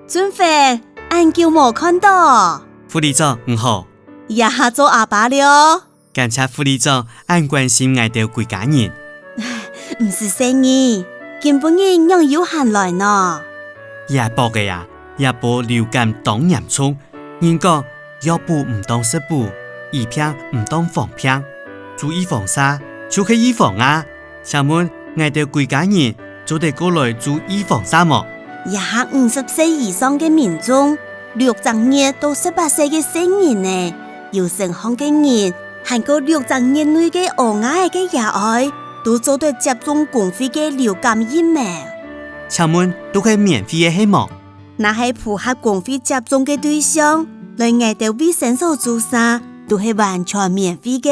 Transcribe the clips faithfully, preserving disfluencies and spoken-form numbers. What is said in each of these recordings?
俊宏，恁久無看到。護理長，你好。這下做阿爸了。感謝護理長恁關心𠊎兜歸家人。毋使細義，今晡日仰有閒來呢？這駁仔啊，這駁流感當嚴重。人講，藥補毋當食補，醫病毋當防病。注預防射，就係預防啊！ 請問，𠊎兜歸家人做得過來注預防射無？這下五十歲以上个民眾，六隻月到十八歲个細人仔，有身項个人，還過六隻月內个嬰兒仔个爺哀，都做得接種公費个流感疫苗。請問，都係免費个係無？ 若係符合公費接種个對象，來𠊎兜衛生所注射，都係完全免費个。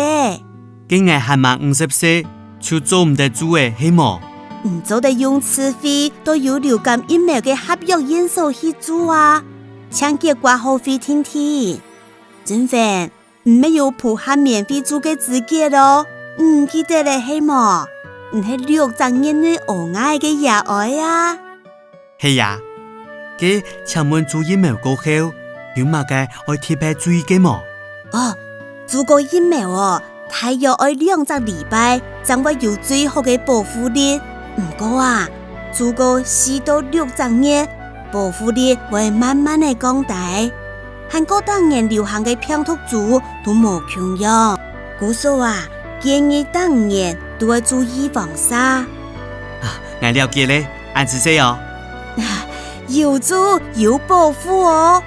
該𠊎還吂五十歲，就做毋得注仔係無？你做得用自費到有流感疫苗个合約院所去注啊，請佢掛號費定定。俊宏，你乜有符合免費注个資格哦，你毋記得了係無？你係六隻月內嬰兒个爺哀啊！ 係啊，該請問注疫苗過後，有麼个愛特別注意个無？哦，注過疫苗哦，大約愛兩隻禮拜，正會有最好个保護力。毋過啊，注過四到六隻月，保護力會慢慢仔降低。 還過逐年流行个病毒株都無共樣。故所啊，建議逐年都愛注預防射。啊，𠊎了解了，恁仔細哦。有注有保護哦。